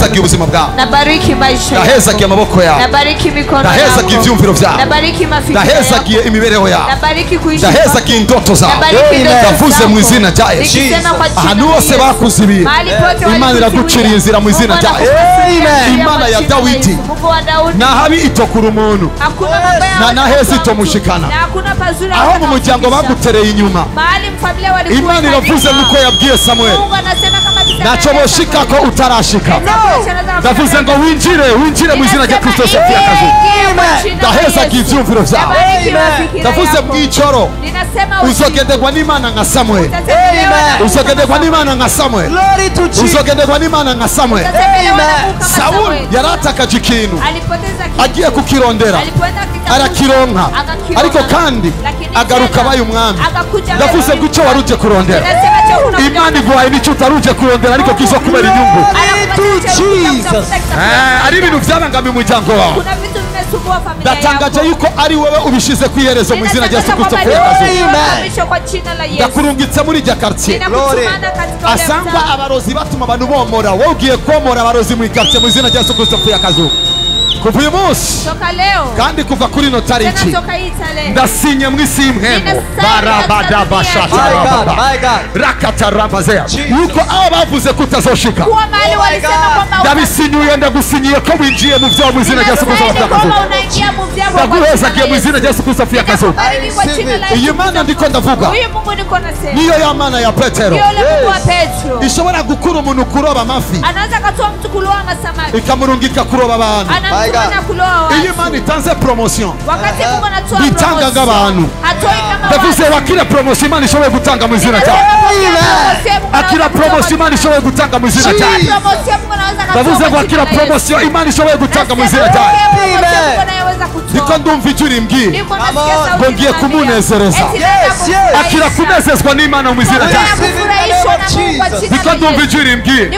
Ndahezagiye ubuzima bwawe. Nabariki maisha yako. Ndahezagiye amaboko yawe. Nabariki mikono yako. Ndahezagiye ivyumviro vyawe. Nabariki mafikira yako. Ndahezagiye imibereho yawe. Nabariki kuishi. Ndahezagiye indoto zawe. Nabariki ndoto Ndavuze zako. mu izina rya Yesu. Nikisema kwa jina Ahantu la hose Yesu. bakuzibiye, Mahali pote Imana walikuzuia. iraguciriye inzira mu izina Mungu rya Yesu. anakupatia Amen. njia Imana kwa ya jina la Dawidi. Yesu. Mungu wa Daudi. Nahabi itokura umuntu Hakuna mabaya Na naheza mtu. itomushikana. Na hakuna pazuri aho mu hatamufikisha. muryango bagutereye inyuma. Mahali mfamilia walikuwa Imana iravuze nk'uko yabwiye Samuel, Mungu anasema kama vile ntacyo boshika ko utarashika. Ndavuze ngo winjire, winjire mu izina rya Kristo Yesu akazu. Ndahezagiye ivyumviro vyawe. Ndavuze mw'ijoro uzogenderwa n'Imana nka Samuel. Uzogenderwa n'Imana nka Samuel. Glory to Jesus. Uzogenderwa n'Imana nka Samuel. Saul yaratakaje ikintu Alipoteza kitu. agiye kukirondera Alipoenda kitafuta, arakironka, akakiona. ariko kandi Lakini agaruka tena, abaye umwami. akakuja Ndavuze mbele. ngo icyo wari uje kurondera, Ninasema cha unakuja Imana iguhaye n'icyo utari uje kurondera, ariko kizokubera inyungu. Glory to Anakupatia cha Jesus. kutafuta kitafuta. Ari ibintu byabangamiye umuryango wawe. Kuna vitu vimesumbua familia Ndatangaje yako. yuko ari wowe ubishize ku iherezo mu izina rya Yesu Ninatangaza Kristo kwamba akazu. ni wewe Amen. mwisho kwa jina la Yesu. Ndakurungitse muri irya quartier Ninakutumana katika ule asangwa mtaa. abarozi batuma abantu bomora, wowe ugiye komora abarozi mu quartier mu izina rya Yesu Kristo akazu. Kuva uyu munsi Toka leo. kandi kuva kuri ino Tena tariki toka hii tarehe. ndasinye mu isi y'impemu Ninasaini My God, my God. rakatarabazea Jesus. yuko abo bavuze ko utazoshika, Kuwa mahali Oh my walisema God. kwamba ndabisinyiye, ndagusinyiye ko winjiye mu vyawe mu izina rya Yesu Kristo Ninasaini akazu. kwamba unaingia mu vyako kwa jina la Ndaguhezagiye mu Yesu. izina rya Yesu Kristo akazu. Ninakubariki kwa jina la Yesu. Iyi mana ndiko ndavuga Huyu Mungu niko nasema. niyo ya mana ya Petero Ndio yule Mungu wa Petro. ishobora gukura umuntu kuroba amafi Anaweza akatoa mtu kuloa masamaki. ikamurungika kuroba abantu. Anamtuma na kuloa Iyo watu. Imana itanze promotion Wakati Mungu anatoa Bitanga promotion, abantu. hatoi kama ndavuze watu. wakira promotion Imana ishoboye gutanga mu izina ryawe. Akira promotion Imana ishoboye gutanga mu izina ryawe. Ndavuze ngo akira promotion Imana ishoboye gutanga mu izina ryawe. Ndiko ndumva ijwi rimbwiye ngo ngiye kumunezereza. Yes, yes. Akira kunezezwa n'Imana mu izina ryawe. Ndiko ndumva ijwi rimbwiye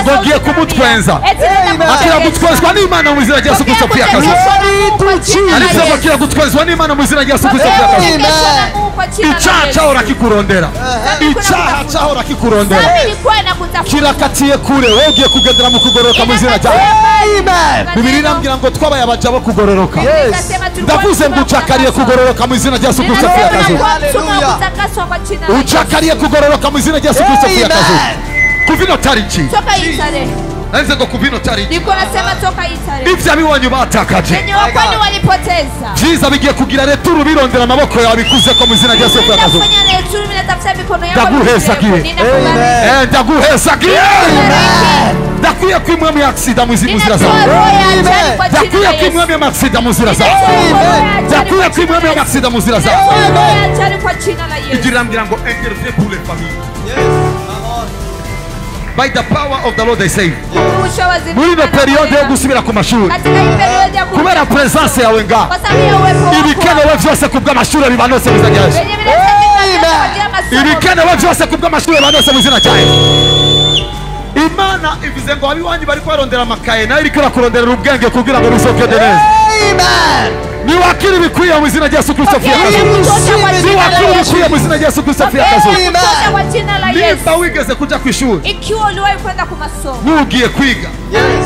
ngo ngiye kumutwenza. Akira gutwezwa n'Imana mu izina rya Yesu Kristo akazu. Glory to Jesus. Ariko ngo akira gutwezwa n'Imana mu izina rya Yesu Kristo akazu. Icyaha cyahora kikurondera, icyaha cyahora kikurondera kirakatiye kure, wowe ugiye kugendera mu kugororoka mu izina ryawe. Amen. Bibiliya irambwira ngo twabaye abaja bo kugororoka. Ndavuze ngo ucakariye kugororoka mu izina rya Yesu Kristo akazu. Ucakariye kugororoka mu izina rya Yesu Kristo akazu. Amen. Kuva ino tariki, Toka hii tarehe. navuze ngo kuva ino tariki, Niko nasema toka hii tarehe. ibyo abiwanyu batakaje Wenye wakwani walipoteza. byiza bigiye kugira returu birondera amaboko yawe bikuze ko mu izina rya Yesu Kristo Nenda akazu. kufanya returu, mimi natafuta mikono yako. Ndaguhezagiye. Ninakubariki. Ndaguhezagiye. Ndakwiye ko imwe mu accident mu nzira Ninatoa zawe. roho ya ajali kwa jina Ndakwiye la ko imwe Yesu. mu accident mu nzira zawe. Ninatoa roho ya ajali Ndakwiye kwa ko imwe jina mu la Yesu. accident mu nzira zawe. Ninatoa roho ya ajali kwa jina la Yesu. Ijwi rirambwira ngo intervene pour les familles. Yes, come on. By the power of the Lord they say. Ubushobozi Muri ino bw'Imana periode yo bukorera. gusubira ku mashuri, Katika hii periode ya kubera presence yawe nga kwa sababu ya uwepo wako. ibikenewe byose ku bw'amashuri bibanose mu izina rya Yesu. Wenye vinahitajika kwa ajili ya masomo. Ibikenewe byose ku bw'amashuri bibanose mu izina rya Yesu. Imana ivuze ngo abiwanyu bariko barondera amakaye, nayo iriko irakuronderera ubwenge kugira ngo bizogende neza. Amen. Niwakiri bikwiye mu izina rya Yesu Kristo Pokea akazu. ya kutosha kwa jina la Niwakiri Yesu. bikwiye mu izina rya Yesu Kristo Pokea akazu. ya kutosha kwa jina la Yesu. Nimba wigeze kuja ku ishuri, Ikiwa uliwahi kwenda kwa masomo, nugiye kwiga,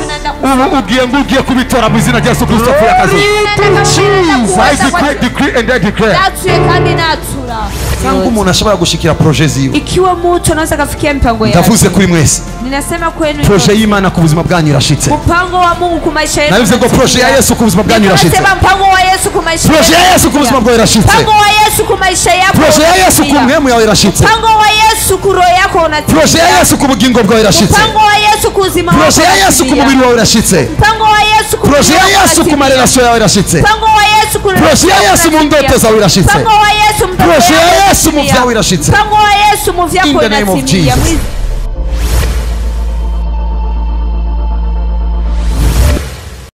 unaenda kusoma. ubu ugiye ngo ugiye kubitora mu izina rya Yesu Kristo akazu. Unaenda Jesus. I kuweza kwa decree, decree and I declare. natuye kandi natura. Cyangwa umuntu ashobora gushikira projet ziwe. Ikiwa mtu anaweza kafikia mipango yake. Ndavuze kuri mwese, Ninasema kwenu projet nyote. y'Imana ku buzima bwanyu irashitse. Mpango wa Mungu ku maisha yenu. Navuze ngo projet ya Yesu ku buzima bwanyu irashitse. Ninasema mpango wa Yesu ku maisha Projet ya Yesu ku buzima bwawe irashitse. Mpango wa Yesu ku maisha yako. Projet ya Yesu ku mpemu yawe irashitse. Mpango wa Yesu ku roho yako unatimia. Projet ya Yesu ku bugingo bwawe irashitse. Mpango wa Yesu ku uzima wako. Projet ya Yesu ku unatimia. mubiri wawe irashitse. Mpango wa Yesu ku Projet mubiri ya wako Yesu ku unatimia. marelation yawe irashitse. Mpango wa Yesu ku Projet ya Yesu mu ndoto zawe irashitse. Mpango wa Yesu mu ndoto Projet ya yako Yesu mu unatimia. vyawe irashitse. Mpango wa Yesu mu vyako In the name of unatimia. Jesus.